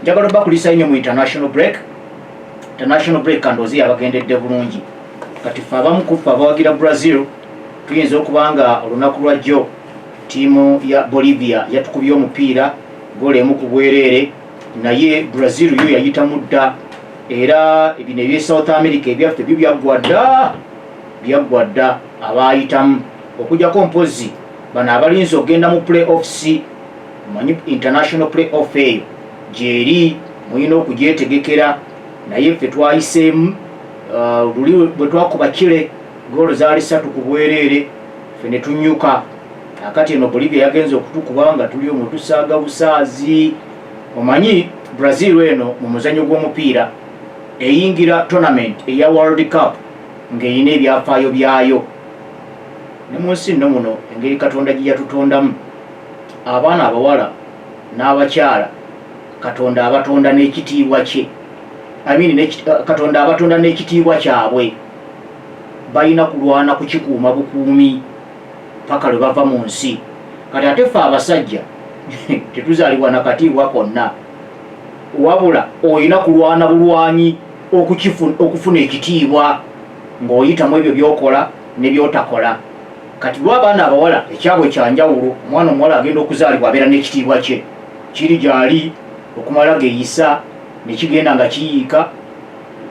Njagala obakulisa nnyo mu international break. International break kandoozi yabagendedde bulungi. Kati ffe abamu ku ffe abawagira Brazil tuyinza okuba nga olunaku lwa jjo ttiimu ya Bolivia yatukubye omupiira goolo emu ku bwereere, naye Brazil yo yayitamu dda. Era bino ebye South America ebyaffe byo byaggwa dda, byaggwa dda abaayitamu, okujjako mpozzi bano abalinze okugenda mu play offs. Omanyi international play off eyo gyeri, mulina okugyetegekera, naye ffe twayiseemu. Luli bwe twakuba Chile goolo zaali 3 ku bwereere, ffe ne tunyuka. Akati eno Bolivia yagenze okutukuba nga tuli omwo tusaaga busaazi. Omanyi Brazil eno mu muzannyo gw'omupiira eyingira tournament eya World Cup ng'erina ebyafaayo byayo. Ne mu nsi nno muno engeri Katonda gye yatutondamu, abaana abawala n'abakyala Katonda abatonda n'ekitiibwa kye. I mean, Katonda abatonda n'ekitiibwa kyabwe, balina kulwana kukikuuma bukuumi paka lwe bava mu nsi. Kati ate ffe abasajja tetuzaalibwa na katiibwa konna, wabula olina kulwana bulwanyi okufuna ekitiibwa ng'oyitamu ebyo by'okola ne by'otakola. Kati lwa abaana abawala ekyabwe kyanjawulo. Omwana omuwala agenda okuzaalibwa abeera n'ekitiibwa kye kiri gy'ali okumala geeyisa ne kigenda nga kiyiika,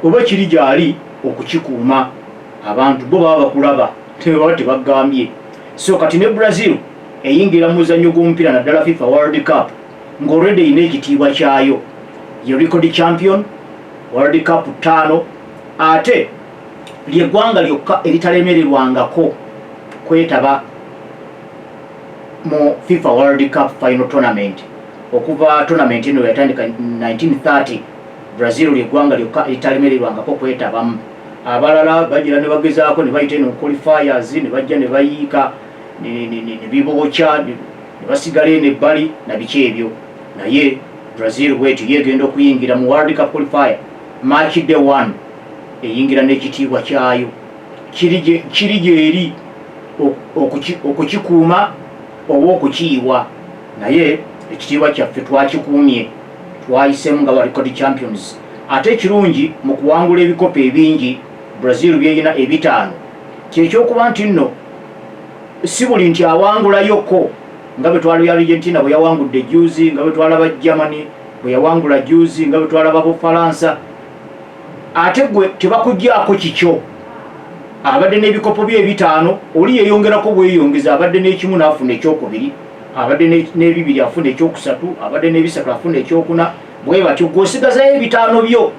oba kiri gy'ali okukikuuma. Abantu bo baba bakulaba, tebaba tebagambye. So kati ne Brazil eyingira mu muzannyo gw'omupiira, naddala FIFA World Cup, ng'olwedde erina ekitiibwa kyayo. Ye record champion World Cup 5, ate lyeggwanga lyokka eritalemererwangako kwetaba mu FIFA World Cup final tournament okuva tournament eno yatandika 1930. Brazil lyeggwanga lyokka eritalemererwangako kwetabamu. Abalala bagira ne bagezaako ne bayita eno qualifiers, ne bajja ne bayiika ne bibookya ne basigala eno ebbali na biki ebyo, naye Brazil bwetyo yegenda okuyingira mu World Cup qualifier match day 1 eyingira n'ekitiibwa kyayo kiri gyeri okukikuuma oba okukiyiwa. Naye ekitiibwa kyaffe twakikuumye, twayiseemu nga ba record champions. Ate ekirungi mu kuwangula ebikopo ebingi Brazil byerina ebitaano kyekyokuba nti nno si buli nti awangulayoko, nga bwe twalaba Argentina bwe yawangudde juzi, nga bwe twalaba Germany bwe yawangula juzi, nga bwe twalaba Bufalansa. Ate gwe tebakuggyako kikyo, abadde n'ebikopo bye ebitaano oli yeeyongerako bweyongeza. Abadde n'ekimu n'afuna ekyokubiri, abadde n'ebibiri afuna ekyokusatu, abadde n'ebisatu afuna ekyokuna, bwe batyo gw'osigazayo ebitaano byo.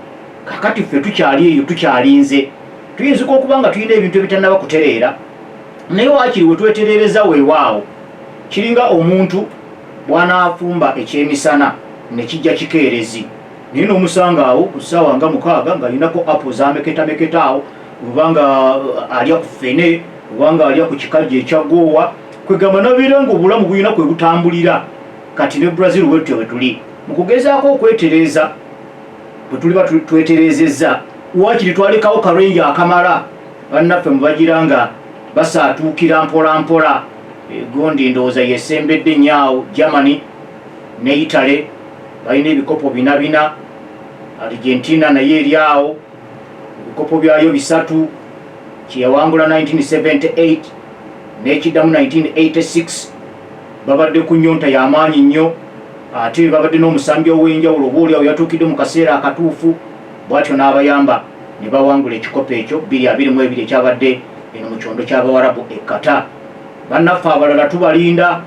Kakati ffe tukyali eyo, tukyalinze. Tuyinzika okuba nga tulina ebintu ebitannaba kutereera, naye waakiri we twetereereza weewaawo. Kiringa omuntu bw'anaafumba ekyemisana ne kijja kikeerezi, naye n'omusanga awo ku ssaawa nga 6 ng'alinako apo zameketameketa awo, oba nga alya ku ffene, oba nga alya ku kikajjo ekyaggoowa. Kwegamba nabeera nga obulamu bulina kwe butambulira. Kati ne Brazil bwetutyo bwe tuli mu kugezaako okwetereeza. Bwe tuliba twetereezezza, waakiri twalekawo karengi akamala bannaffe mu bagira nga basaatuukira mpola mpola. Gondi ndowooza yesembedde nnyo awo. Germany ne Italy balina ebikopo bina bina. Argentina naye eri awo, ebikopo byayo bisatu, kyeyawangula 1978 n'ekiddamu 1986. Babadde ku nnyonta y'amaanyi nnyo, ate babadde n'omusambi ow'enjawulo, oba oli awo yatuukidde mu kaseera akatuufu bw'atyo n'abayamba ne bawangula ekikopo ekyo 2022 ekyabadde eno mu kyondo ky'Abawarabu e Qatar. Bannaffe abalala tubalinda.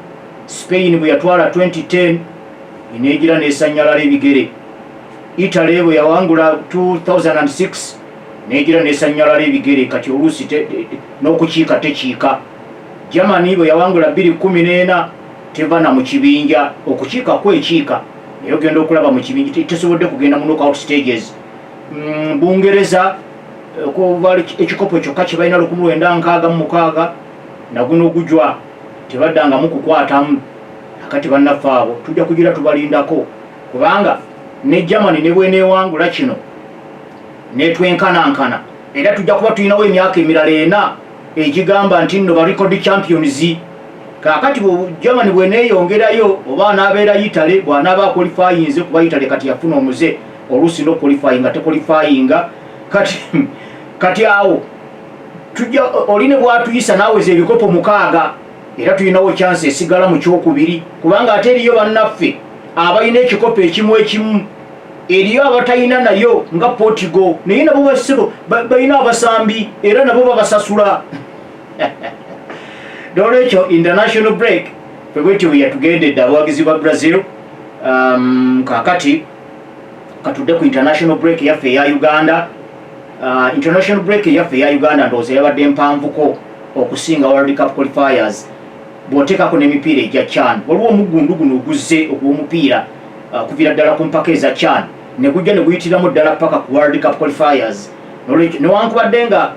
Spain bwe yatwala 2010 eneegira n'esannyalala ebigere. Italy bwe yawangula 2006 neegira n'esannyalala ebigere. Kati oluusi n'okukiika tekiika. Germany bwe yawangula 2014 teva na mu kibinja. Okukiika kwekiika, naye ogenda okulaba mu kibinja tesobodde kugenda mu knockout stages. Bungereza okuva ekikopo kyokka kye balina 1966, naguno gujwa tebaddangamu kukwatamu. Akati bannaffe abo tujja kugira tubalindako, kubanga ne Germany ne bweneewangula kino netwenkanankana, era tujja kuba tulinawo emyaka emirala ena egigamba nti nno ba record champions. Kaakati Germany bweneeyongerayo oba anaabeera Italy, bw'anaaba aqualifyinze, kuba Italy kati yafuna omuze oluusi noqualifyinga tequalifyinga. Kati awo tujja oli ne bwatuyisa naaweza ebikopo 6, era tulinawo chance esigala mu kyokubiri, kubanga ate eriyo bannaffe abalina ekikopo ekimu ekimu, eriyo abatalina nayo nga Portugal, naye nabo basebo balina abasambi era nabo babasasula. Nolwekyo international break ffe bwetyo bwe yatugendedde, abawagizi ba Brazil. Kakati katudde ku international break yaffe eya Uganda. International break eyaffe eya Uganda ndowooza yabadde mpanvuko okusinga World Cup qualifiers, bw'oteekako n'emipiira egya CHAN. Waliwo omugundu guno oguzze ogw'omupiira okuviira ddala ku mpaka eza CHAN ne gujja ne guyitiramu ddala paka ku World Cup qualifiers. Newankubadde nga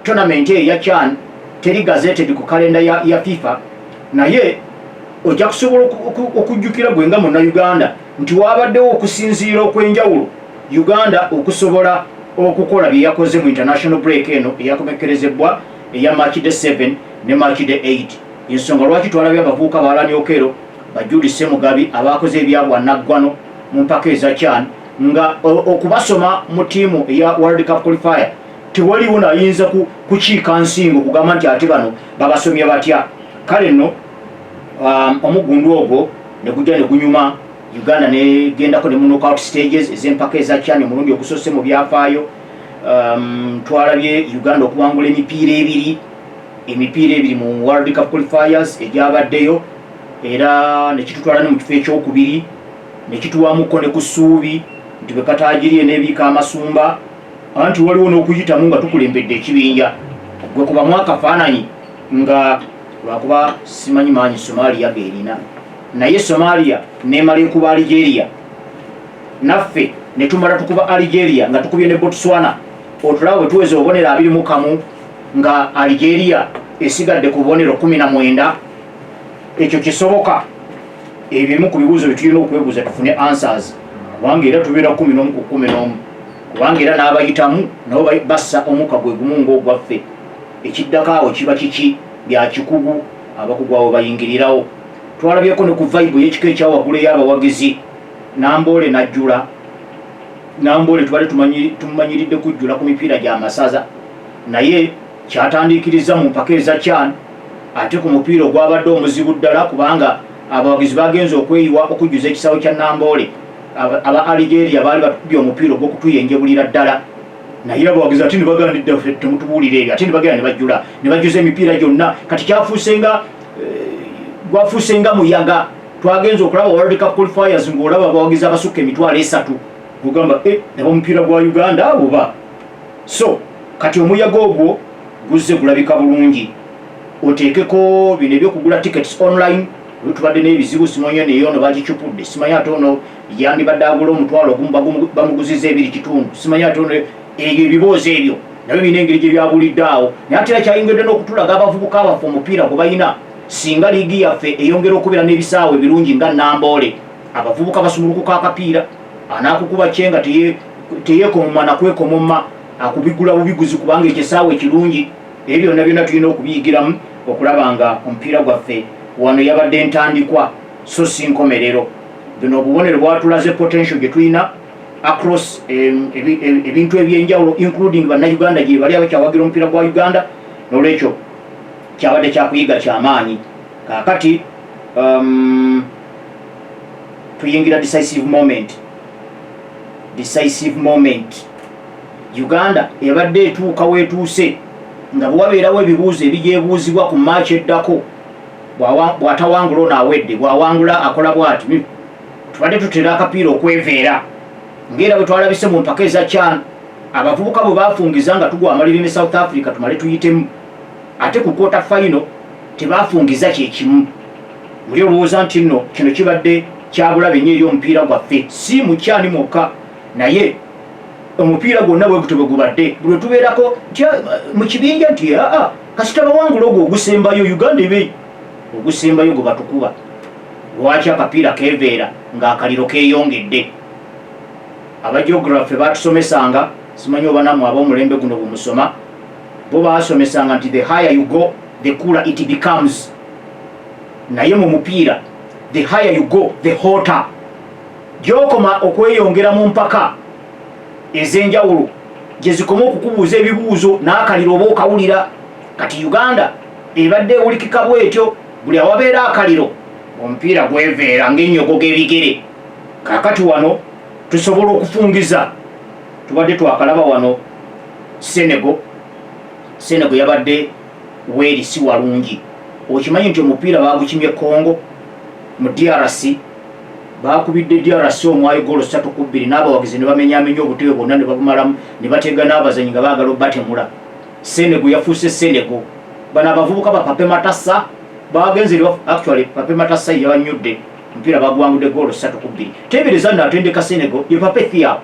tournament eyo eya CHAN teri gazetted ku kalenda ya FIFA, naye ojja kusobola okujjukira gwe nga Munnayuganda nti wabaddewo okusinziira okw'enjawulo Uganda okusobola okukola bye yakoze mu international break eno eyakomekerezebwa eya match day 7 ne match day 8. Ensonga lwaki twalabye abavubuka ba Allan Okello, ba Jude Ssemugabi abakoze ebyabwanaggwano mu mpaka eza CHAN, nga okubasoma mu ttiimu eya World Cup qualifier tewaliwo nayinza kukiika nsingo kugamba nti ate bano babasomye batya. Kale nno omugundu ogwo ne gujja ne gunyuma, Uganda negendako ne mu knockout stages ez'empaka eza CHAN omulundi ogusoose mu byafaayo. Twalabye Uganda okuwangula emipiira ebiri mu World Cup qualifiers egyabaddeyo, era nekitutwala ne mu kifo ekyokubiri, nekituwamuko ne ku ssuubi nti bwe katagiriye n'ebiika amasumba, anti waliwo n'okuyitamu nga tukulembedde ekibinja. Gwe kubamu akafaananyi nga lwakuba simanyi maanyi Somalia geerina, naye Somalia nemala ekuba Algeria, naffe ne tumala tukuba Algeria nga tukubye ne Botswana, otulaba bwe tuweza obubonero 21 nga Algeria esigadde ku bubonero 19. Ekyo kisoboka? Ebimu ku bibuuzo bye tulina okwebuuza tufune answers, kubanga era tubeera 11 ku 11, kubanga era n'abayitamu nabo bassa omukka gwe gumu ng'ogwaffe. Ekiddako awo kiba kiki? Bya kikugu, abakugu awo bayingirirawo. Twalabyeko ne ku vibe y'ekika ekyawaggulu ey'abawagizi. Namboole najjula. Namboole tubadde tumumanyiridde kujjula ku mipiira gy'amasaza, naye kyatandiikiriza mu mpaka eza CHAN, ate ku mupiira ogwabadde omuzibu ddala, kubanga abawagizi bagenze okweyiwa okujjuza ekisaawe kya Namboole, aba Algeria baali batukubye omupiira ogw'okutuyenjebulira ddala, naye abawagizi ate ne bagandidde, "Ffe temutubuulira ebyo," ate ne bagenda ne bajjula ne bajjuza emipiira gyonna. Kati kyafuuse nga gwafuuse nga muyaga. Twagenze okulaba World Cup qualifiers ng'olaba abawagizi abasukka 30,000, gugamba e naba omupiira gwa Uganda oba so. Kati omuyaga ogwo guzze gulabika bulungi. Oteekeko bino ebyokugula tickets online, tubadde n'ebizibu, simanyi naye ono bagicupudde, simanyi ate ono yandibadde agula 10,000 bamuguziza 2.5, simanyi ate ono, ebyo ebiboozi ebyo nabyo birina engeri gye byabulidde awo. Naye ate era kyayingedde n'okutulaga abavubuka baffe omupiira gwe balina. Singa liigi yaffe eyongera okubeera n'ebisaawe ebirungi nga Namboole, abavubuka basumulukuka akapiira, anaakukuba kye nga teyeekomoma nakwekomoma, akubigula bubiguzi, kubanga ekisaawe ekirungi. Ebyo byonna byonna tulina okubiyigiramu okulaba nga omupiira gwaffe wano yabadde entandikwa so si nkomerero. Bino obubonero bwatulaze potential gye tulina across ebintu ebyenjawulo, including Bannayuganda gye bali abakyawagira omupiira gwa Uganda. Nolwekyo kyabadde kyakuyiga kyamaanyi. Kaakati tuyingira decisive moment. Decisive moment, Uganda ebadde etuuka weetuuse nga bwewabeerawo ebibuuzo ebigyebuuzibwa ku match eddako, bw'atawangula ono awedde, bw'awangula akola bw'ati. Tubadde tutera akapiira okweveera, ngaera bwe twalabise mu mpaka eza CHAN, abavubuka bwe bafungiza nga tugwa amaliri ne South Africa tumale tuyitemu, ate ku quarter final tebafungiza kyekimu. Muli olowooza nti nno kino kibadde kyabulabe nnyo eri omupiira gwaffe, si mu CHAN mwokka, naye omupiira gwonna bwe gutyo bwe gubadde. Buli tubeerako nti mu kibinja nti aa kasita bawangula ogwo ogusembayo, Uganda ebe ogusembayo gwe batukuba. Lwaki akapiira keveera ng'akaliro keeyongedde? Abageography batusomesanga, simanyi oba nammwe ab'omulembe guno bwemusoma, bo basomesanga nti the higher you go, the cooler it becomes. Naye mu mupiira, the higher you go, the hotter. Gy'okoma okweyongera mu mpaka ez'enjawulo, gye zikoma okukubuuza ebibuuzo n'akaliro oba okawulira. Kati Uganda ebadde ewulikika bwetyo, buli awabeera akaliro omupiira gweveera ng'ennyogo g'ebigere. Kaakati wano tusobola okufungiza, tubadde twakalaba wano Senegal. Senegal yabadde weeri si walungi. Okimanyi nti omupiira baagukimye Congo mu DRC, bakubidde DRC omwayo golo 3-2, n'abawagizi ne bamenyamenya obutebe bwonna ne babumalamu, ne batega n'abazanyi nga baagala obatemula. Senegal yafuuse Senegal. Bano abavubuka ba Pape Matar Sarr bagenze, actually Pape Matar Sarr yabanyudde omupiira, baguwangudde golo 3-2. Teebereza nno atendeka Senegal ye Pape Thiaw.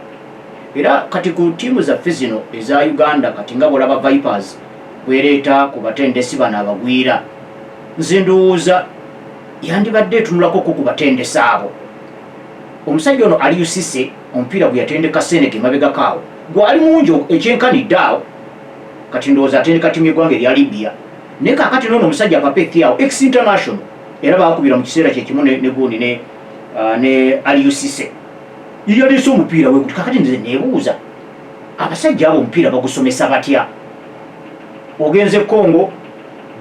Era kati ku ttiimu zaffe zino eza Uganda, kati nga bwolaba Vipers bwereeta ku batendesi bano abagwira, nze ndowooza yandibadde etunulako ku batendesi abo. Omusajja ono Aliou Cisse, omupiira gwe yatendeka Senegal emabegako awo gwali mungi ekyenkanidde awo. Kati ndowooza atendeka ttiimu y'eggwanga erya Libya. Naye kakati noono omusajja Pape Thiaw, ex international, era bakubira mu kiseera kyekimu ne gundi ne Aliou Cisse, yaleese omupiira weguti. Kakati nze nebuuza, abasajja abo omupiira bagusomesa batya? Ogenze Congo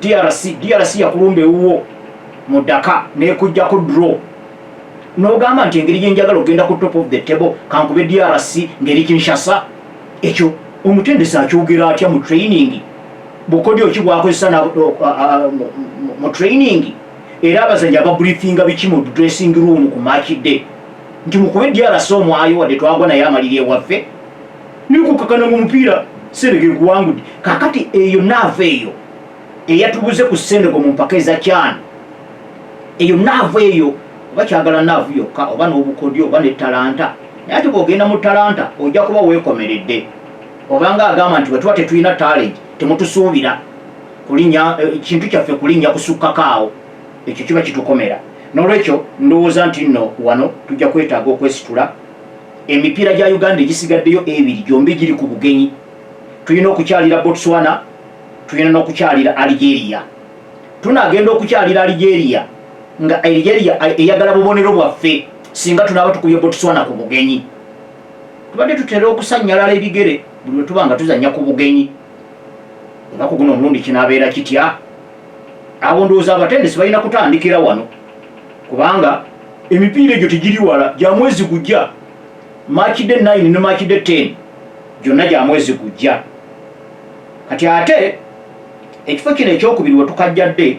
DRC, DRC yakulumba ewuwo mu Dakar nekujjako draw, n'ogamba nti engeri gyenjagala okugenda ku top of the table, kankube DRC ng'eri Kinshasa. Ekyo omutendesi akyogera atya mu training? Bukodyo ki bwakozesa mu training? Era abazanyi ababriefinga biki mu dressing room ku match day, nti mukube DRC omwayo wadde twagwa naye amaliri ewaffe, nikukakana mu mupiira Senegal guwangudde? Kakati eyo naava eyo eyatubuze ku Senegal mu mpaka eza CHAN, eyo naavu eyo oba kyagala naavu yokka oba n'obukodyo oba ne talanta. Naye ate bw'ogenda mu talanta ojja kuba weekomeredde, obanga agamba nti bwe tuba tetulina talent temutusuubira kulinnya kintu kyaffe kulinnya kusukkako awo, ekyo kiba kitukomera. N'olwekyo ndowooza nti nno wano tujja kwetaaga okwesitula. Emipiira gya Uganda egisigaddeyo ebiri gyombi giri ku bugenyi. Tulina okukyalira Botswana, tulina n'okukyalira Algeria. Tunagenda okukyalira Algeria nga Algeria eyagala bubonero bwaffe. Singa tunaaba tukubye Botswana ku bugenyi, tubadde tutera okusanyalala ebigere buli lwe tuba nga tuzannya ku bugenyi. Oba ku guno omulundi kinaabeera kitya? Abo ndowooza abatendesi balina kutandikira wano, kubanga emipiira egyo tegiri wala, gya mwezi gujja. Match day 9 ne match day 10 gyonna gya mwezi gujja. Kati ate ekifo kino ekyokubiri wetukajjadde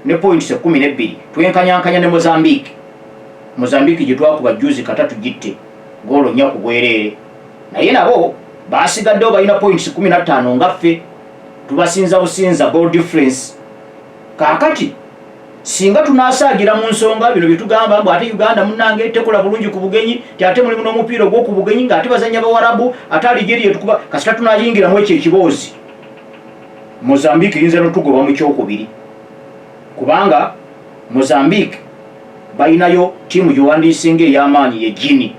ne points 12, twenkanyankanya ne Mozambique. Mozambique gye twakuba juzi katatu gitte goolo 4 ku bwereere, naye nabo basigaddewo balina points 15 nga ffe, tubasinza businza goal difference. Kaakati singa tunasaagira mu nsonga bino byetugamba mbu ate Uganda munange tekola bulungi ku bugenyi, ti ate mulimu n'omupiira ogw'oku bugenyi ng'ate bazanya Bawarabu, ate Algeria tukuba, kasita tunayingiramu ekyo ekiboozi, Mozambique eyinza notugoba mu kyokubiri, kubanga Mozambique balinayo ttiimu gyewandiisinga ey'amaanyi ye Guinea.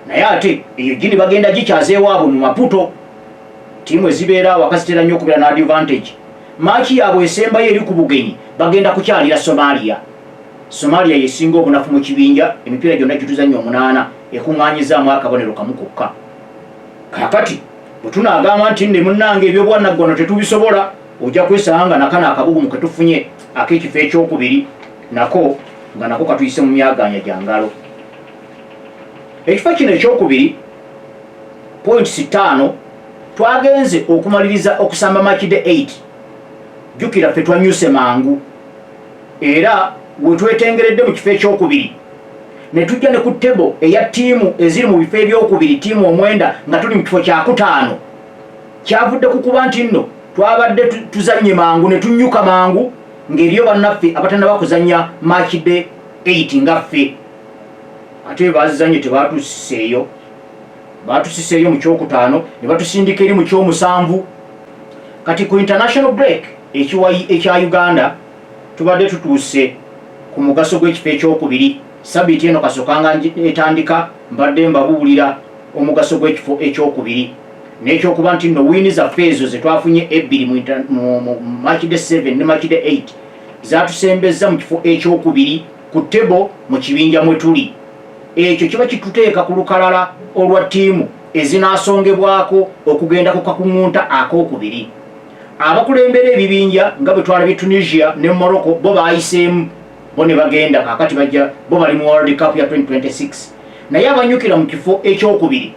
Naye ate eyo Guinea bagenda gikyaza ewaabwe mu Maputo. Ttiimu ezibeera awaka zitera nnyo okubeera n'advantage. Match yaabwe esembayo eri ku bugenyi, bagenda kukyalira Somalia. Somalia yesinga obunafu mu kibinja, emipiira gyonna gituzannya omunaana ekuŋŋaanyizaamu akabonero kamu kokka. Kaakati bwe tunaagamba nti nne munnange ebyobwannaggwano tetubisobola, ojja kwesanga nga nakano akabugumu ke tufunye ak'ekifo ekyokubiri nako nga nako katuyise mu myagaanya gya ngalo. Ekifo kino ekyokubiri, points 5, twagenze okumaliriza okusamba match day 8. Jjukira ffe twanyuse mangu, era we twetengeredde mu kifo ekyokubiri ne tujja ne ku table eya ttiimu eziri mu bifo ebyokubiri, ttiimu 9, nga tuli mu kifo kyakutaano. Kyavudde ku kuba nti nno twabadde tuzannye mangu ne tunnyuka mangu, ng'eriyo bannaffe abatannaba kuzannya match day 8 nga ffe. Ate bazizanye tebatusiseeyo, batusiseeyo mu kyokutaano ne batusindika eri mu kyomusanvu. Kati ku international break, ekiwayi ekya Uganda tubadde tutuuse ku mugaso gw'ekifo ekyokubiri. Sabiiti eno kasokanga etandika mbadde mbabuulira omugaso gw'ekifo ekyokubiri n'ekyokuba nti nno win zaffe ezo ze twafunye ebbiri mu match day 7 ne match day 8. Zatusembezza mu kifo ekyokubiri ku table mu kibinja mwe tuli. Ekyo kiba kituteeka ku lukalala olwa ttiimu ezinaasongebwako okugenda ku kakung'unta akookubiri. Abakulembera ebibinja nga bwe twalabye Tunisia ne Morocco bo baayiseemu bo ne bagenda kaakati bajja bo bali mu World Cup ya 2026 naye abanyukira mu kifo ekyokubiri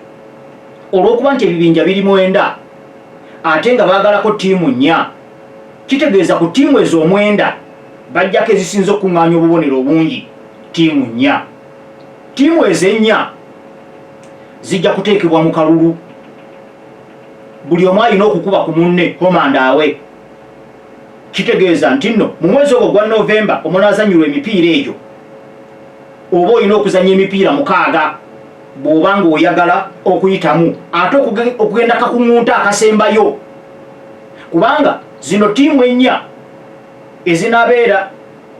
olw'okuba nti ebibinja biri mwenda ate nga baagalako ttiimu nnya kitegeeza ku ttiimu ezo omwenda bajjako ezisinze okukuŋŋaanya obubonero obungi ttiimu nnya. Ttiimu ezo ennya zijja kuteekebwa mu kalulu. Buli omu alina okukuba ku munne home and away. Kitegeeza nti nno mu mwezi ogwo ogwa November omunaazannyirwa emipiira egyo oba olina okuzannya emipiira mukaaga bw'oba ng'oyagala okuyitamu ate okugenda kakuŋŋunta akasembayo kubanga zino ttiimu ennya ezinabeera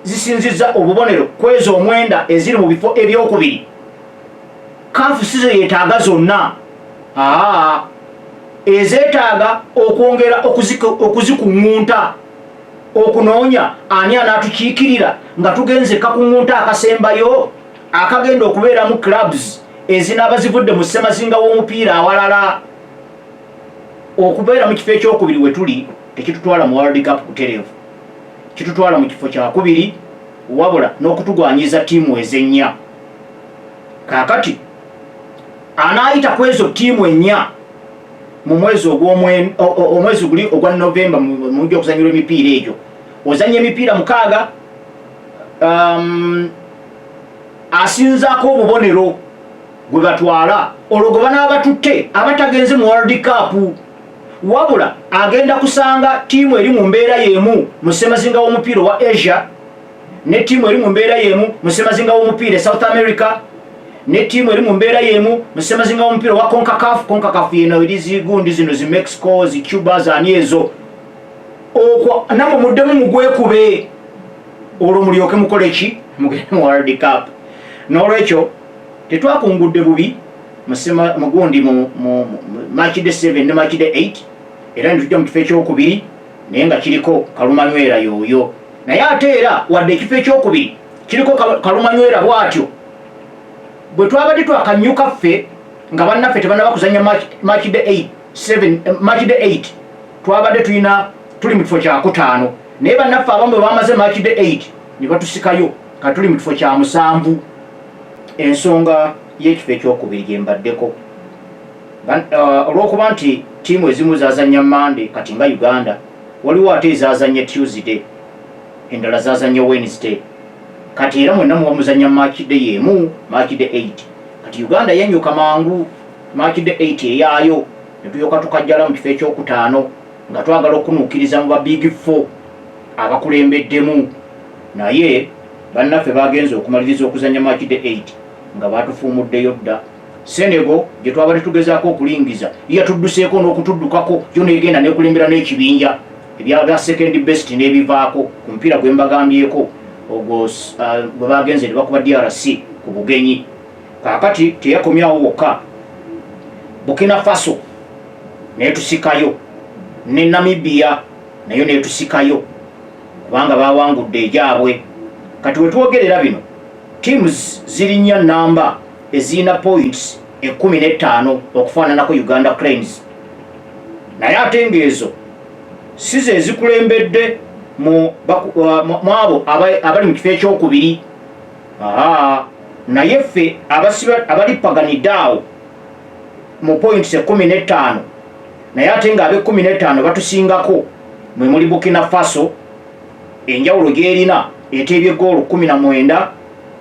zisinzizza obubonero kwezo omwenda eziri mu bifo ebyokubiri kaafu si ze yeetaaga zonna aa ezeetaaga okwongera okuzikuŋŋunta okunoonya ani anaatukiikirira nga tugenze kakuŋŋunta akasembayo akagenda okubeeramu clubs ezinaaba zivudde mu ssemazinga w'omupiira awalala. Okubeera mu kifo ekyokubiri we tuli tekitutwala mu World Cup butereevu, kitutwala mu kifo kyakubiri wabula n'okutugwanyiza ttiimu ez'ennya. Kaakati anaayita ku ezo ttiimu ennya mu mwezi omwezi guli ogwa Novemba mujja okuzanyirwa emipiira egyo, ozannya emipiira mukaaga um, asinzaako obubonero gwe batwala olwo gwe banaaba batutte aba tagenze mu World Cup wabula agenda kusanga ttiimu eri mu mbeera y'emu mu ssemazinga w'omupiira owa Asia ne ttiimu eri mu mbeera y'emu mu ssemazinga w'omupiira e South America ne ttiimu eri mu mbeera y'emu mu ssemazinga w'omupiira owa CONCACAF. CONCACAF yeno eri zigundi zino zi Mexico, zi Cuba, zaani ezo okwo namwe muddemu mugwekube olwo mulyoke mukole ki mugende mu World Cup. N'olwekyo tetwakungudde bubi mugundi mu match day 7 ne match day 8 era netujja mu kifo ekyokubiri naye nga kiriko kalumanywera yooyo naye ate era wadde ekifo ekyokubiri kiriko kalumanywera bwatyo bwe twabadde twakanyuka ffe nga bannaffe tebanaba kuzanya match day 8 match day 8 twabadde tulina tuli mu kifo kyakutaano naye bannaffe abamu bwe bamaze match day 8 ne batusikayo ka tuli mu kifo kya musanvu. Ensonga y'ekifo ekyokubiri gye mbaddeko olw'okuba nti ttiimu ezimu zaazannya Mmande kati nga Uganda, waliwo ate ezaazannye Tuesday, endala zaazannye Wednesday. Kati era mwenna muba muzannya match day y'emu, match day 8. Kati Uganda yannyuka mangu match day 8 eyaayo ne tulyoka tukajjala mu kifo ekyokutaano nga twagala okukunuukiriza mu ba big four abakulembeddemu naye bannaffe baagenze okumaliriza okuzannya match day 8 nga baatufuumuddeyo dda. Senegal gye twabadde tugezaako okulingiza yatudduseeko n'okutuddukako yo n'egenda n'ekulembera n'ekibinja ebya bya second best n'ebivaako ku mupiira gwe mbagambyeko ogwo gwe baagenze ne bakuba DRC ku bugenyi. Kaakati teyakomye awo wokka, Burkina Faso n'etusikayo ne Namibia nayo n'etusikayo kubanga baawangudde egyabwe. Kati we twogerera bino teams ziri nnya nnamba ezirina points ekkumi n'ettaano okufaananako Uganda Cranes naye ate ng'ezo si ze zikulembedde mu abo abali mu kifo ekyokubiri. Naye ffe abalippaganidde awo mu points ekkumi n'ettaano naye ate ng'ab'ekkumi n'ettaano batusingako mwe muli Burkina Faso enjawulo gy'erina eteebye ggoolo 19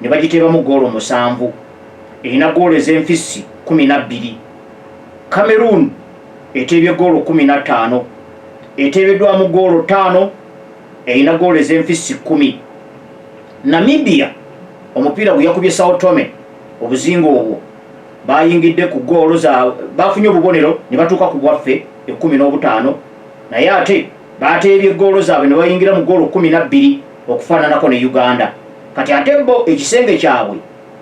ne bagiteebamu ggoolo musanvu erina ggoolo ez'enfissi 12. Cameroon eteebye ggoolo 15 eteebeddwamu ggoolo ttaano erina ggoolo ez'enfissi 10. Namibia omupiira gwe yakubye Sao Tome obuzinga obwo baayingidde ku ggoolo za baafunye obubonero ne batuuka ku bwaffe ekkumi n'obutaano naye ate baateebye ggoolo zaabwe ne bayingira mu ggoolo 12 okufaananako ne Uganda. Kati ate bo ekisenge kyabwe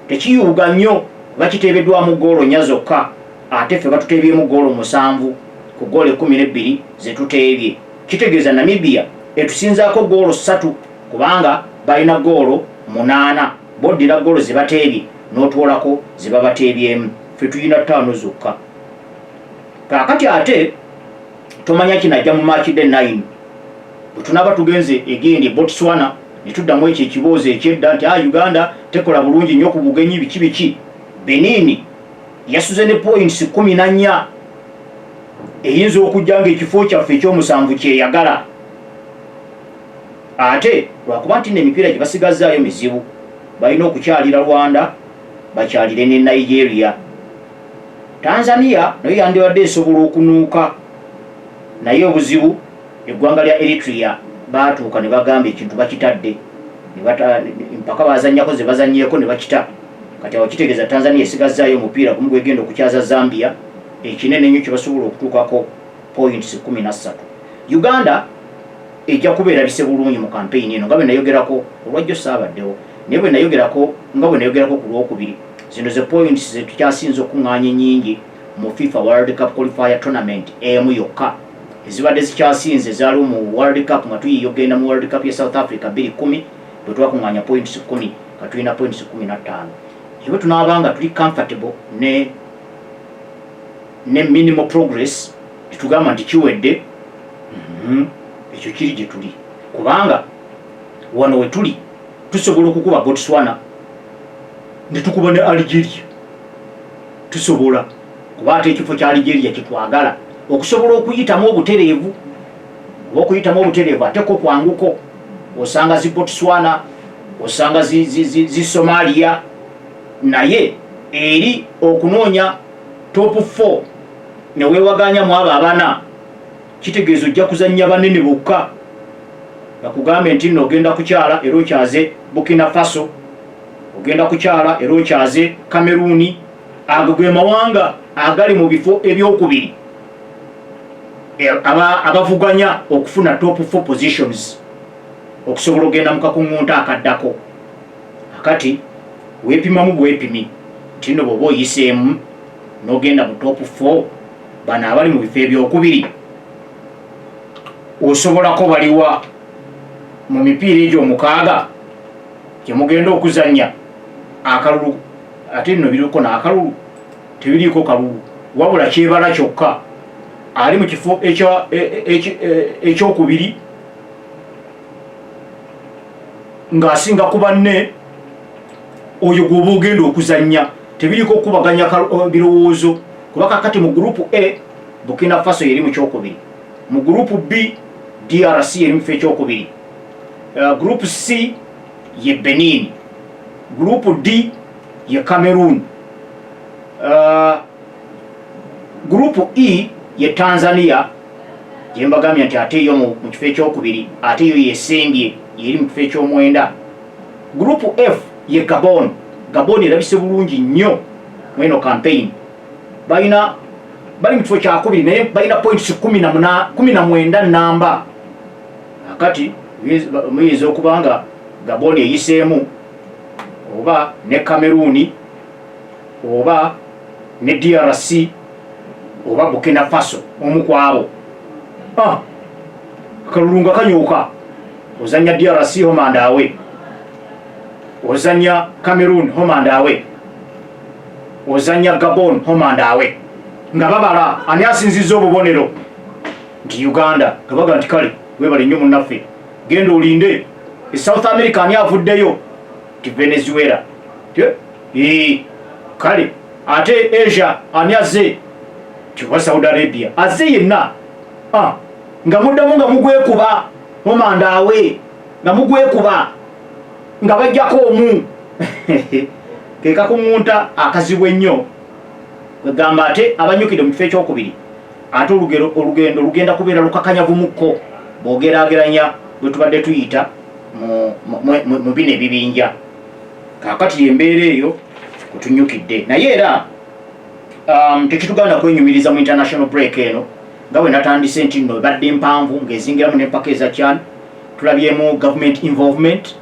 tekiyuuga nnyo kuba kiteebeddwamu ggoolo nnya zokka ate ffe batuteebyemu ggoolo musanvu ku ggoolo 12 ze tuteebye. Kitegeeza Namibia etusinzaako ggoolo ssatu Kubanga balina goolo 8, boddira goolo ze bateebye n'otwolako ze babateebyemu, ffe tulina 5 zokka. Kaakati ate tomanya kinajja mu match day 9 bwe tunaaba tugenze egindi e Botswana ne tuddamu ekyo ekiboozi ekyedda nti Uganda tekola bulungi nnyo ku bugenyi, biki biki. Benin yasuze ne points 14, eyinza okujja ng'ekifo kyaffe ekyomusanvu kyeyagala, ate lwakuba nti nno emipiira gye basigazzaayo mizibu. Balina okukyalira Rwanda, bakyalire ne Nigeria. Tanzania nayo yandibadde esobola okunuuka, naye obuzibu eggwanga lya Eritrea baatuuka ne bagamba ekintu bakitadde, mpaka bazannyako ze bazannyeeko ne bakita. Kati awo kitegeeza Tanzania esigazzaayo omupiira gumu gwegenda okukyaza Zambia, ekinene ennyo kye basobola okutuukako points 13. Uganda ejja kuba erabise bulungi mu kampeyini eno, nga bwe nayogerako olwajjo saabaddewo, naye bwe nayogerako, nga bwe nayogerako ku Lwokubiri, zino ze points ze tukyasinze okuŋŋaanya ennyingi mu FIFA World Cup Qualifier Tournament. Emu yokka ezibadde zikyasinze zaaliwo mu World Cup nga tuyiiya okugenda mu World Cup ya South Africa 2010, bwe twakuŋŋaanya points 10, nga tulina points 15. Ebe tunaaba nga tuli comfortable ne minimal progress, tetugamba nti kiwedde. Ekyo kiri gye tuli, kubanga wano we tuli tusobola okukuba Botswana ne tukuba ne Algeria, tusobola, kuba ate ekifo kya Algeria kyetwagala okusobola okuyitamu obutereevu, oba okuyitamu obutereevu ate ko kwanguko. Osanga zi Botswana, osanga zi Somalia, naye eri okunoonya top 4 ne weewaganya mu abo abana, kitegeeza ojja kuzannya banene bokka. Bakugambe nti nno ogenda kukyala era okyaze Burkina Faso, ogenda kukyala era okyaze Cameroon. Ago ge mawanga agali mu bifo ebyokubiri abavuganya okufuna top 4 positions okusobola okugenda mu kakuŋŋunta akaddako. Akati weepimamu bwepimi nti nno bw'oba oyiseemu n'ogenda mu top 4, bano abali mu bifo ebyokubiri osobolako baliwa mu mipiira egyo 6 gye mugenda okuzannya? Akalulu ate nno biriko n'akalulu? Tebiriiko kalulu, wabula kyebala kyokka ali mu kifo ekyokubiri ng'asinga ku banne, oyo gw'oba ogenda okuzannya. Tebiriiko okukubaganya birowoozo, kuba kakati mu Group A Burkina Faso yeri mu kyokubiri, mu Group B DRC yeri mu kifo ekyokubiri, Group C ye Benin, Group D ye Cameroon, Group E ye Tanzania gyembagambye nti ate yo mu kifo ekyokubiri, ate yo yesembye, yeri mu kifo ekyomwenda. Group F ye Gabon. Gabon erabise bulungi nnyo mweno campaign, balina bali mu kifo kyakubiri, naye balina points 19 namba. Akati muyinza okuba nga Gabon eyiseemu, oba ne Cameroon, oba ne DRC, oba Burkina Faso, omu ku abo. Akalulu nga kanyuka, ozanya DRC home and away, ozanya Cameroon home and away, ozanya Gabon home and away, nga babala ani asinzizza obubonero nti Uganda, nga baga nti kale webale nnyo munnaffe, genda olinde. E South America ani avuddeyo? Nti Venezuela. Kale ate Asia ani azze? Ti oba Saudi Arabia azze yenna. Nga muddamu nga mugwekuba home and away, nga mugwekuba nga bajjako omu, ke kakuŋŋunta akazibu ennyo. Kwegamba ate abanyukidde mu kifo ekyokubiri, ate olugero olugendo lugenda kubeera lukakanyavumukko bw'ogeraageranya bwe tubadde tuyita mu bino ebibinja. Kaakati embeera eyo kwetunyukidde, naye era tekitugaana kwenyumiriza mu international break eno, nga bwe natandise nti nno ebadde mpanvu ng'ezingiramu n'empaka eza CHAN. Tulabyemu government involvement,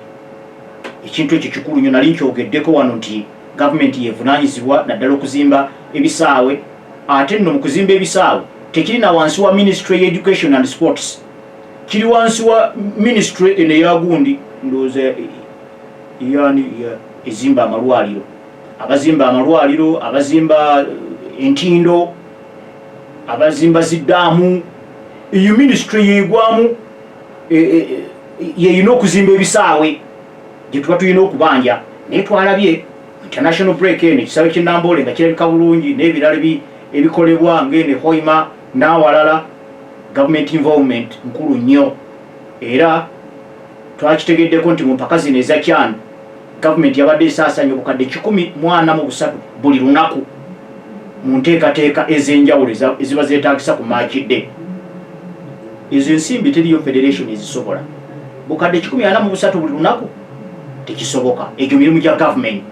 ekintu ekyo kikulu nnyo. Nali nkyogeddeko wano nti gavumenti yevunaanyizibwa naddala okuzimba ebisaawe, ate nno mu kuzimba ebisaawe tekiri na wansi wa Ministry Education and Sports, kiri wansi wa ministry eno eyagundi. ndowooza yani ezimba amalwaliro, abazimba amalwaliro, abazimba entindo, abazimba ziddaamu, eyo ministry yegwamu, yeyina okuzimba ebisaawe gye tuba tulina okubanja. Naye twalabye international break eno, ekisaawe ky'e Namboole nga kirabika bulungi n'ebirala ebikolebwa ng'eno Hoima n'awalala. Government involvement nkulu nnyo, era twakitegeddeko nti mu mpaka zino eza CHAN, gavumenti yabadde esaasanya obukadde 143 buli lunaku mu nteekateeka ez'enjawulo eziba zeetagisa ku match day. Ezo ensimbi teriyo federation ezisobola. Bukadde 143 buli lunaku tekisoboka. Egyo mirimu gya gavumenti,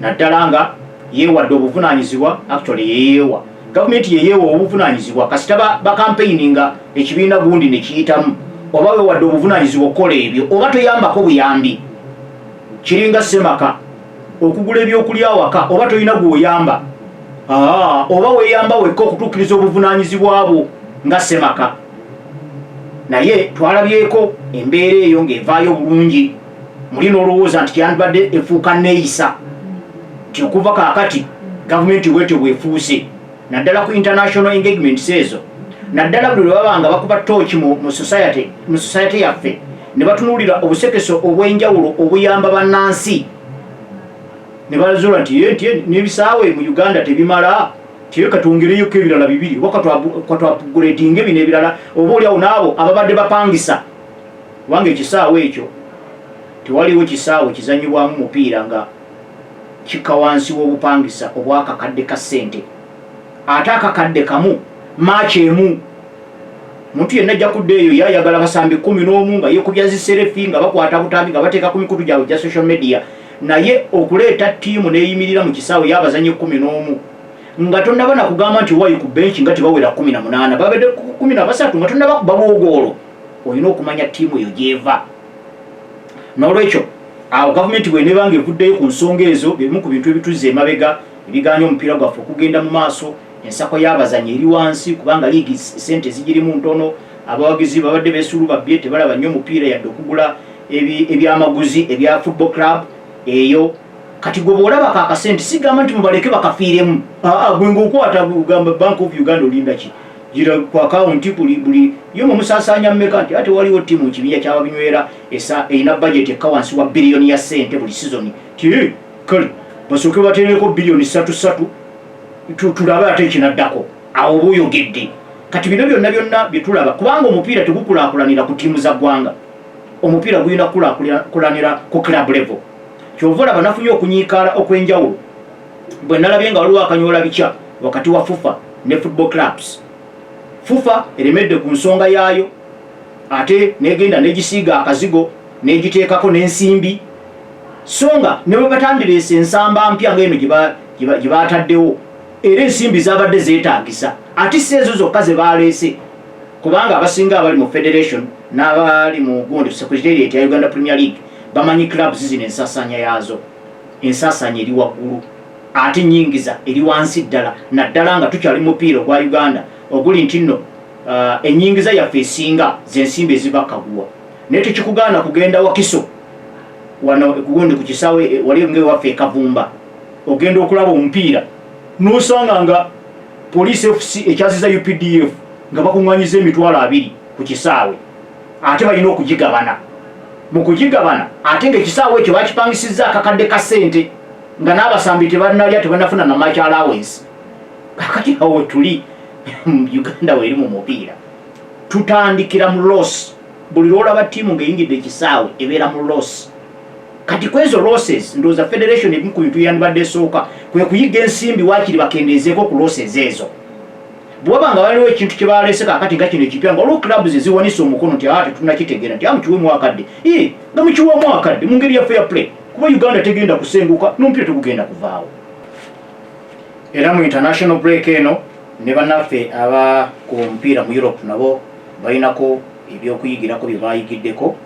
naddala nga yeewadde obuvunaanyizibwa. Actually yeyeewa, gavumenti yeyeewa obuvunaanyizibwa. Kasita bakampeininga ekibiina gundi nekiyitamu, oba wewadde obuvunaanyizibwa okukola ebyo oba toyambako buyambi. Kiringa semaka okugula ebyokulya awaka, oba tolina gwoyamba, oba weeyamba wekka okutuukiriza obuvunaanyizibwa bwo nga semaka. Naye twalabyeko embeera eyo ng'evaayo bulungi muli, n'olowooza nti kyandibadde efuuka neeyisa nti okuva kaakati gavumenti bwetyo bwefuuse, naddala ku international engagements ezo, naddala buli lwe baba nga bakuba tooki mu society yaffe ne batunuulira obusekeso obw'enjawulo obuyamba bannansi, ne bazuula nti ye nti n'ebisaawe mu Uganda tebimala, tiye katwongereyoko ebirala bibiri oba katwapgradinga bino ebirala, oba oliawo n'abo ababadde bapangisa, kubanga ekisaawe ekyo tewaliwo kisaawe kizanyibwamu mupiira nga kikka wansi w'obupangisa obwakakadde ka ssente, ate akakadde kamu match emu. Muntu yenna ajja kudda eyo yayagala basambi 11 nga yekubya zi selfie, nga bakwata butambi nga bateeka ku mikutu gyabwe gya social media. Naye okuleeta ttiimu n'eyimirira mu kisaawe y'abazanyi 11 nga tonnaba nakugamba nti wayi ku benchi nga tebawera 18, babadde 13, nga tonnaba kuba bwogoolo, olina okumanya ttiimu eyo gyeva. N'olwekyo awo gavumenti bwenebanga evuddeyo ku nsonga ezo, byebimu ku bintu ebituzza emabega ebiganya omupiira gwaffe okugenda mu maaso. Ensako y'abazanyi eri wansi kubanga liigi sente zigirimu ntono. Abawagizi babadde beesulubabbye, tebalaba nnyo omupiira yadde okugula ebyamaguzi ebya football club eyo. Kati gwe bw'olabako akasente, sigamba nti mubaleke bakafiiremu. Aa, gwe ng'okwata ugamba Bank of Uganda, olinda ki? Gira ku akawunti buli yo mwemusaasaanya mmeka, nti ate waliwo ttiimu mu kibinja kyababinywera esa erina budget ekka wansi wa biliyoni ya ssente buli sizoni, ti kale basooke batereko biliyoni ssatu ssatu, tulabe ate ekinaddako. Awo oba oyogedde. Kati bino byonna byonna bye tulaba, kubanga omupiira tegukulaakulanira ku ttiimu za ggwanga, omupiira gulina kukulaakulanira ku club level. Kyova olaba nafunye okunyiikaala okw'enjawulo bwe nalabye nga waliwo akanyoola bikya wakati wa FUFA ne football clubs. FUFA eremedde ku nsonga yaayo, ate negenda negisiiga akazigo, negiteekako n'ensimbi, so nga ne bwe batandireese ensamba mpya ng'eno gye bataddewo, era ensimbi zabadde zeetaagisa, ate si ezo zokka ze baleese, kubanga abasinga abali mu federation n'abali mu gundi secretariat ya Uganda Premier League bamanyi clubs zino ensaasaanya yaazo. Ensaasaanya eri waggulu ate nyingiza eri wansi ddala, naddala nga tukyali mupiira ogwa Uganda oguli nti nno enyingiza yaffe esinga zensimbi eziva kaguwa. Naye tekikugaana kugenda Wakiso wano gundi ku kisaawe, wali ngaewaffe ekavumba, ogenda okulaba omupiira nosanga nga Police FC ekyaziza UPDF nga bakuŋŋanyiza 20,000 ku kisaawe, ate balina okugigabana. Mu kugigabana, ate ngaekisaawe ekyo bakipangisizza akakadde ka ssente, nga n'abasambi tebanalya, tebanafuna na match allowance. Kakati awo wetuli mu Uganda, weeri mu mupiira tutandikira mu loss. Buli lwolaba ttiimu ng'eyingidde ekisaawe ebeera mu loss. Kati kwezo losses, ndowooza federation ebimu ku bintu yandibadde esooka kwe kuyiga ensimbi, waakiri bakendeezeeko ku losses ezo. Bwebaba nga waliwo ekintu kye baleese kakati nga kino ekipya, nga waliwo clubs eziwanisa omukono nti aa, tetunakitegeera, nti mukiwemu akadde, nga mukiwemu akadde mu ngeri ya fair play, kuba Uganda tegenda kusenguka n'omupiira tegugenda kuvaawo. Era mu international break eno, ne bannaffe aba ku mupiira mu Europe nabo balinako ebyokuyigirako bye bayigiddeko.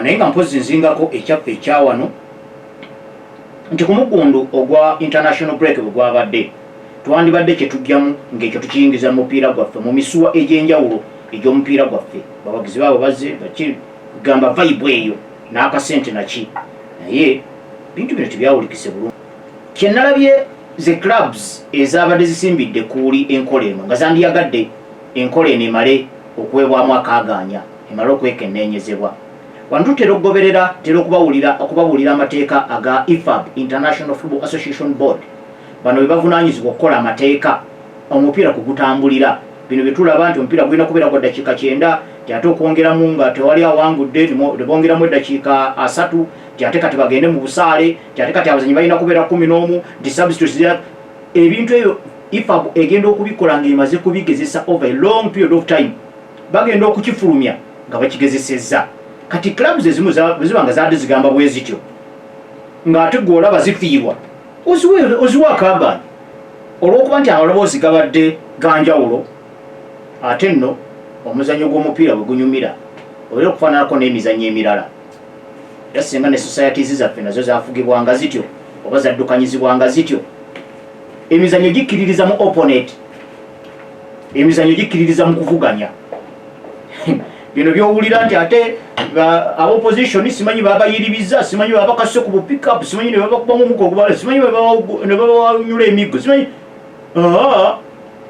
Naye nga mpozi nzingako ekyaffe ekyawano nti ku mugundu ogwa international break bwe gwabadde, twandibadde kyetujjamu ng'ekyo tukiyingiza mu mupiira gwaffe, mu misuwa egy'enjawulo egy'omupiira gwaffe. Bawagizi baabo bazze bakigamba vibe eyo. N'akasente naki, naye bintu bino tebyawulikise bulungi. Kyenalabye, ze clubs ezabadde zisimbidde kuuli enkola eno nga zandiyagadde enkola eno emale okuweebwamu akaagaanya, emale okwekenneenyezebwa. Wano tutera okugoberera, tera okubawulira, okubabuulira amateeka aga IFAB, International Football Association Board. Bano be bavunaanyizibwa okukola amateeka omupiira kwe gutambulira. Bino bye tulaba nti omupiira gulina kubeera gwa ddakiika 90, nti ate okwongeramu nga tewali awangudde ne bongeramu eddakiika 30, nti ate kati bagende mu busaale, nti ate kati abazanyi balina kubeera 11, nti substitutes. Ebintu ebyo IFAB egenda okubikola ng'emaze kubigezesa over a long period of time. Bagenda okukifulumya nga bakigezesezza. Kati clubs ezimu bwe ziba nga zaadde zigamba bwe zityo, ng'ate gwe olaba zifiirwa, oziwe akaagaanya, olw'okuba nti amaloboozi gabadde ga njawulo. Ate nno omuzannyo gw'omupiira bwe gunyumira, obeera okufaananako n'emizannyo emirala, era singa ne societies zaffe nazo zafugibwanga zityo oba zaddukanyizibwanga zityo. Emizannyo gikkiririza mu opponent, emizannyo gikkiririza mu kuvuganya. Bino byowulira nti ate aba opposition simanyi babayiribiza, simanyi babakase ku bupickup, simanyi ne babakubamu omuko ogubala, simanyi ne babawanyula emiggo, simanyi.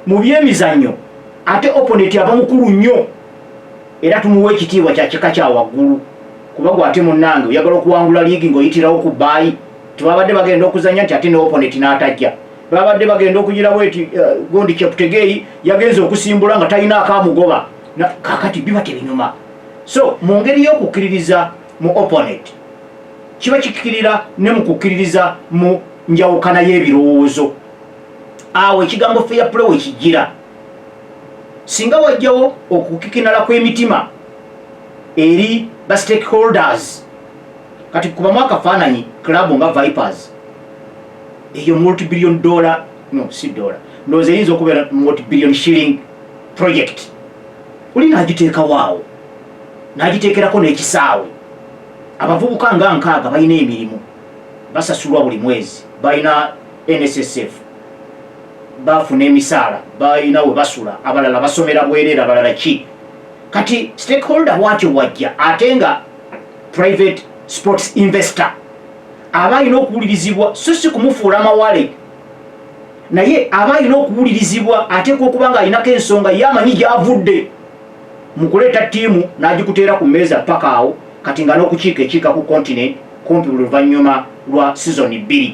Mu byemizannyo ate opponent aba mukulu nnyo, era tumuwa ekitiibwa kya kika kya waggulu, kuba gwe ate munnange oyagala okuwangula liigi ng'oyitirawo ku bbaayi. Tebabadde bagenda okuzanya nti ate ne opponent n'atajja, babadde bagenda okugira bweti, gundi Cheptegei yagenze okusimbula nga talina akamugoba. Kakati biba tebinyuma. So mu ngeri y'okukkiririza mu opponent, kiba kikkirira ne mu kukkiririza mu njawukana y'ebirowoozo. Awo ekigambo fair play wekijjira. Singa wajjawo okukikinala kw'emitima eri ba stakeholders. Kati kubamu akafaananyi club nga Vipers, eyo multibillion dollar, no, si dollar, ndowooza eyinza okubeera multibillion shilling project, oli n'agiteekawo awo, n'agiteekerako n'ekisaawe, abavubuka nga 60 balina emirimu, basasulwa buli mwezi, balina NSSF, bafuna emisaala, balina we basula, abalala basomera bwereere, abalala ki. Kati stakeholder bwatyo wajja ate nga private sports investor, aba alina okuwulirizibwa, so si kumufuula mawale, naye aba alina okuwulirizibwa. Ateekwa okuba nga alinako ensonga ye amanyi gyavudde mu kuleeta ttiimu n'agikuteera ku mmeeza paka awo kati nga n'okukiika ekiika ku continent kumpi buli luvannyuma lwa sizoni 2.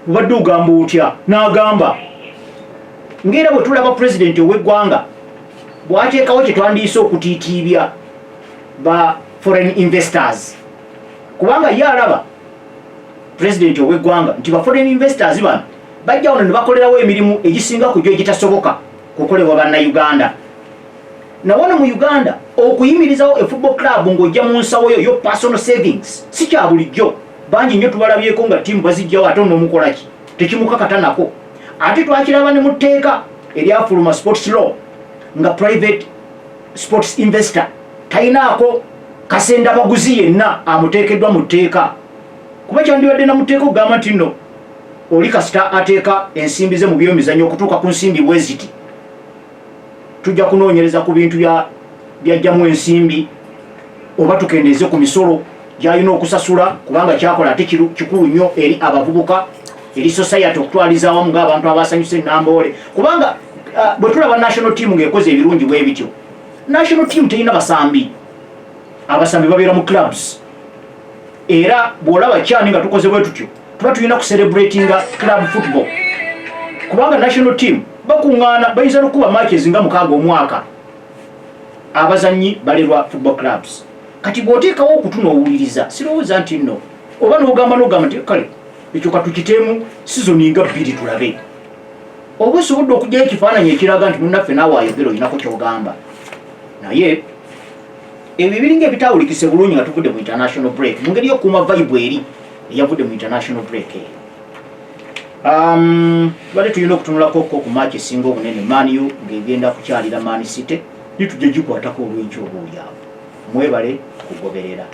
Obadde ogamba otya? N'agamba ng'era bwe tulaba pulezidenti ow'eggwanga bw'ateekawo kye twandiise okutiitiibya ba foreign investors, kubanga ye alaba pulezidenti ow'eggwanga nti ba foreign investors bano bajja wano ne bakolerawo emirimu egisinga ku gyo egitasoboka kukolebwa bannayuganda. Nawano mu Uganda okuyimirizawo e football club ng'ojja mu nsawo yo yo personal savings si kya bulijjo. Bangi nnyo tubalabyeko nga ttiimu bazijjawo, ate onoomukolaki? Tekimukakata nako. Ate twakiraba ne mu tteeka eryafuluma, sports law, nga private sports investor talinaako kasendabaguzi yenna amuteekeddwa mu tteeka, kuba kyandibadde na mu tteeka okugamba nti nno oli kasita ateeka ensimbi ze mu byemizannyo okutuuka ku nsimbi bwe ziti, tujja kunoonyereza ku bintu byajjamu ensimbi, oba tukendeeze ku misolo gyalina okusasula, kubanga kyakola ate kikulu nnyo eri abavubuka, eri society okutwaliza awamu ng'abantu abasanyusa enamboole. Kubanga bwe tulaba national team ng'ekoze ebirungi bwe bityo, national team terina basambi, abasambi babeera mu clubs. Era bw'olaba kyani nga tukoze bwe tutyo, tuba tulina kucelebratinga club football, kubanga national team bakuŋŋaana, bayinza nokuba matches nga 6 omwaka. Abazannyi balerwa football clubs. Kati bw'oteekawo okutu n'owuliriza, sirowooza nti nno oba n'ogamba n'ogamba nti kale ekyo katukiteemu sizoni nga 2 tulabe, oba osobodde okugyayo ekifaananyi ekiraga nti munnaffe naawe ayogera olinako ky'ogamba. Naye ebyo biringa ebitawulikise bulungi nga tuvudde mu international break, mu ngeri y'okukuuma vibe eri eyavudde mu international break eyo. Tubadde tulina okutunulako ko ku match esinga obunene, Man U ng'egenda kukyalira Man City, nitujja gikwatako olw'enkya oba oliawo. Mwebale kugoberera.